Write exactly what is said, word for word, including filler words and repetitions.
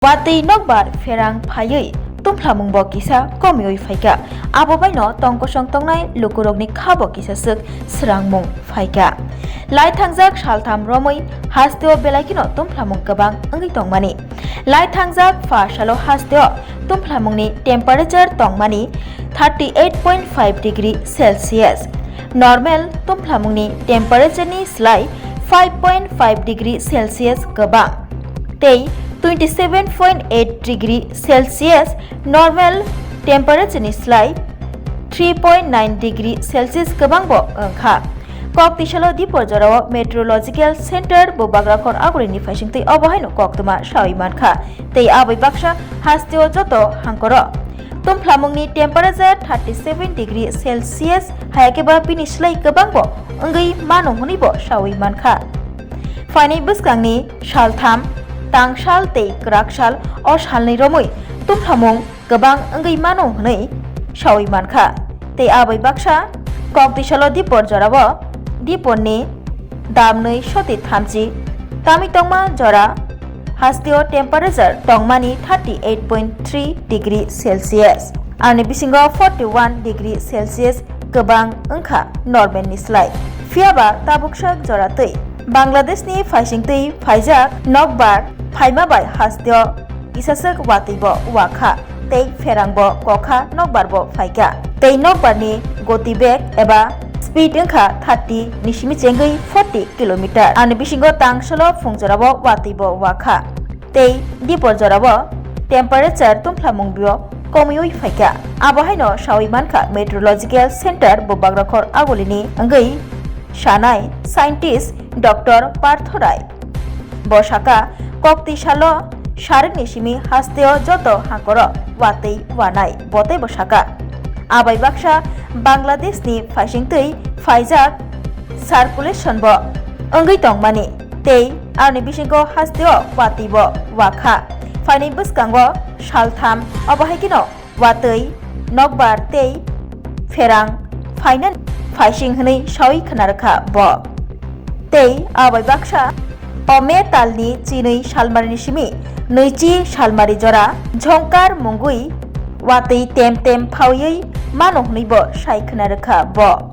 Watwi nokbar pherang phaiwi tumplamung bo kisa komiwi phaikha. Abo baino tongkosong tongnai lukurokni kha bo kisa swk srangmung phaikha. Lai thangjak saltham romwi hasteo belai kheno tumplamung kwbang wngwi tongmani. Lai thangjak pha salo hasteo tumplamungni temperature tongmani thirty eight point five degree Celsius. Normal tumplamungni temperature ni slai five point five degree Celsius kwbang tei twenty seven point eight degree Celsius normal temperature ni slai three point nine degree Celsius kwbang bo wngkha. Kok tisalo dipor jorao Meteorological Center bo bagrakhor agulini phaisingtwi obo haino koktwma sawi mankha tei aboi baksa hasteo joto hangkoro tumplamungni temperature thirty seven degree Celsius hayakhe ba bini slai kwbang bo wngwi mano hwnwi bo sawi mankha. Phainai bwskangni saltham, tangsal tei kwraksal o salni romwi tumplamung kwbang wngwi mano hwnwi sawi mankha. Tei aboi baksa kok tisalo dipor jorao diporni damnwi soti thamchi tamwi tongma jora hasteo temperature tongmani thirty eight point three degree Celsius, ani bisingo forty one degree Celsius kwbang wngkha normal ni slai. Phiyaba tabuksak jora twi Bangladesh ni phaisingtwi phaijak nokbar phaima bai hasteo kisaswk watwi bo wakha tei pherang bo kokha nokbar bo phaikha tei nokbar ni goti bag eba speed wngkha thirty ni simi chengwi forty kilometer. Ani bisingo tangsalo phungjorao watwi bo wakha tei dipor jorao temperature tumplamung bo komiwi phaikha. Abo haino sawi mankha Meteorological Center bo bagrakhor agulini wngwi sanai scientist Doctor Partho Rai. Bo sakha, kok tisalo sarikni simi hasteo joto hangkoro watwi wanai bo teibo sakha. Abai baksa Bangladesh ni phaisingtwi phaijak circulation bo wngwi tongmani tei aroni bisingo hasteo watwi bo wakha. Phainai bwskango saltham obo hai kheno watwi, nokbar tei pherang phainani phaising hwnwi sawi khna rwkha bo. Tei abai baksa o May talni chinwi salmarini simi nwichi salmari jora jhongkar mungwi watwi tem tem phawiwi mano hwnwi bo sai khna rwkha bo.